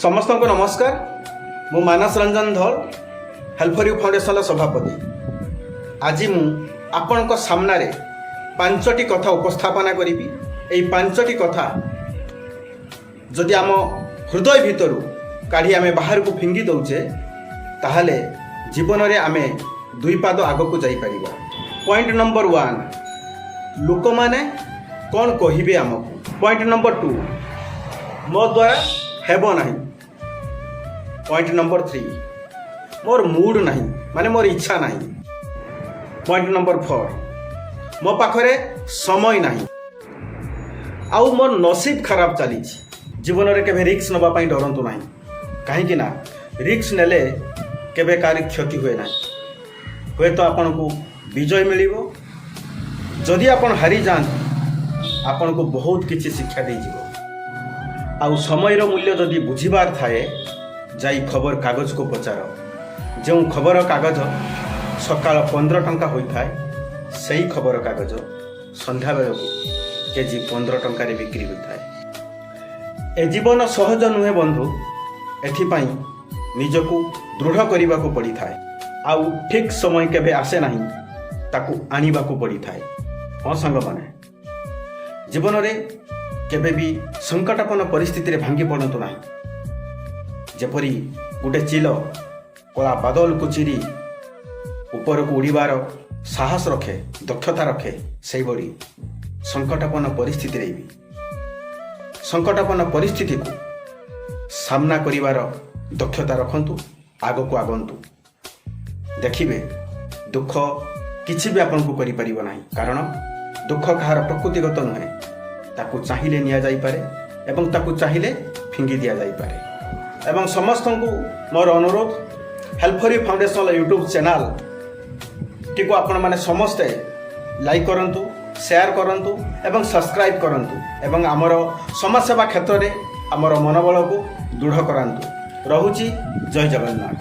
ସମସ୍ତଙ୍କୁ ନମସ୍କାର। ମୁଁ Manas Ranjan Dhal, help for you ଫାଉଣ୍ଡେସନର ସଭାପତି। ଆଜି ମୁଁ ଆପଣଙ୍କ ସାମ୍ନାରେ ପାଞ୍ଚଟି କଥା ଉପସ୍ଥାପନା କରିବି। ଏହି ପାଞ୍ଚଟି କଥା ଯଦି ଆମ ହୃଦୟ ଭିତରୁ କାଢ଼ି ଆମେ ବାହାରକୁ ଫିଙ୍ଗି ଦେଉଛେ, ତାହେଲେ ଜୀବନରେ ଆମେ ଦୁଇ ପାଦ ଆଗକୁ ଯାଇପାରିବା। ପଏଣ୍ଟ ନମ୍ବର 1, ଲୋକମାନେ କ'ଣ କହିବେ ଆମକୁ। ପଏଣ୍ଟ ନମ୍ବର 2, ମୋ ଦ୍ୱାରା ହେବ ନାହିଁ। ପଏଣ୍ଟ ନମ୍ବର 3, ମୋର ମୁଡ୍ ନାହିଁ, ମାନେ ମୋର ଇଚ୍ଛା ନାହିଁ। ପଏଣ୍ଟ ନମ୍ବର 4, ମୋ ପାଖରେ ସମୟ ନାହିଁ ଆଉ ମୋର ନସିବ ଖରାପ ଚାଲିଛି। ଜୀବନରେ କେବେ ରିସ୍କ ନେବା ପାଇଁ ଡରନ୍ତୁ ନାହିଁ, କାହିଁକି ନା ରିସ୍କ ନେଲେ କେବେ କାହାରି କ୍ଷତି ହୁଏ ନାହିଁ। ହୁଏତ ଆପଣଙ୍କୁ ବିଜୟ ମିଳିବ। ଯଦି ଆପଣ ହାରିଯାଆନ୍ତି, ଆପଣଙ୍କୁ ବହୁତ କିଛି ଶିକ୍ଷା ଦେଇଯିବ। ଆଉ ସମୟର ମୂଲ୍ୟ ଯଦି ବୁଝିବାର ଥାଏ, ଯାଇ ଖବର କାଗଜକୁ ପଚାର। ଯେଉଁ ଖବର କାଗଜ ସକାଳ 15 ଟଙ୍କା ହୋଇଥାଏ, ସେଇ ଖବର କାଗଜ ସନ୍ଧ୍ୟାବେଳକୁ କେଜି 15 ଟଙ୍କାରେ ବିକ୍ରି ହୋଇଥାଏ। ଏ ଜୀବନ ସହଜ ନୁହେଁ ବନ୍ଧୁ, ଏଥିପାଇଁ ନିଜକୁ ଦୃଢ଼ କରିବାକୁ ପଡ଼ିଥାଏ। ଆଉ ଠିକ୍ ସମୟ କେବେ ଆସେ ନାହିଁ, ତାକୁ ଆଣିବାକୁ ପଡ଼ିଥାଏ। ହଁ ସାଙ୍ଗମାନେ, ଜୀବନରେ କେବେ ବି ସଙ୍କଟାପନ୍ନ ପରିସ୍ଥିତିରେ ଭାଙ୍ଗି ପଡ଼ନ୍ତୁ ନାହିଁ। ଯେପରି ଗୋଟେ ଚିଲ କଳା ବାଦଲକୁ ଚିରି ଉପରକୁ ଉଡ଼ିବାର ସାହସ ରଖେ, ଦକ୍ଷତା ରଖେ, ସେଇଭଳି ସଙ୍କଟାପନ୍ନ ପରିସ୍ଥିତିରେ ବି ସଙ୍କଟାପନ୍ନ ପରିସ୍ଥିତିକୁ ସାମ୍ନା କରିବାର ଦକ୍ଷତା ରଖନ୍ତୁ, ଆଗକୁ ଆଗନ୍ତୁ। ଦେଖିବେ, ଦୁଃଖ କିଛି ବି ଆପଣଙ୍କୁ କରିପାରିବ ନାହିଁ, କାରଣ ଦୁଃଖ କାହାର ପ୍ରକୃତିଗତ ନୁହେଁ। ତାକୁ ଚାହିଁଲେ ନିଆଯାଇପାରେ ଏବଂ ତାକୁ ଚାହିଁଲେ ଫିଙ୍ଗି ଦିଆଯାଇପାରେ। ଏବଂ ସମସ୍ତଙ୍କୁ ମୋର ଅନୁରୋଧ, ହେଲ୍ପ ଫର୍ you ଫାଉଣ୍ଡେସନର ୟୁଟ୍ୟୁବ୍ ଚ୍ୟାନେଲ୍ଟିକୁ ଆପଣମାନେ ସମସ୍ତେ ଲାଇକ୍ କରନ୍ତୁ, ସେୟାର କରନ୍ତୁ ଏବଂ ସବସ୍କ୍ରାଇବ୍ କରନ୍ତୁ ଏବଂ ଆମର ସମାଜସେବା କ୍ଷେତ୍ରରେ ଆମର ମନୋବଳକୁ ଦୃଢ଼ କରାନ୍ତୁ। ରହୁଛି, ଜୟ ଜଗନ୍ନାଥ।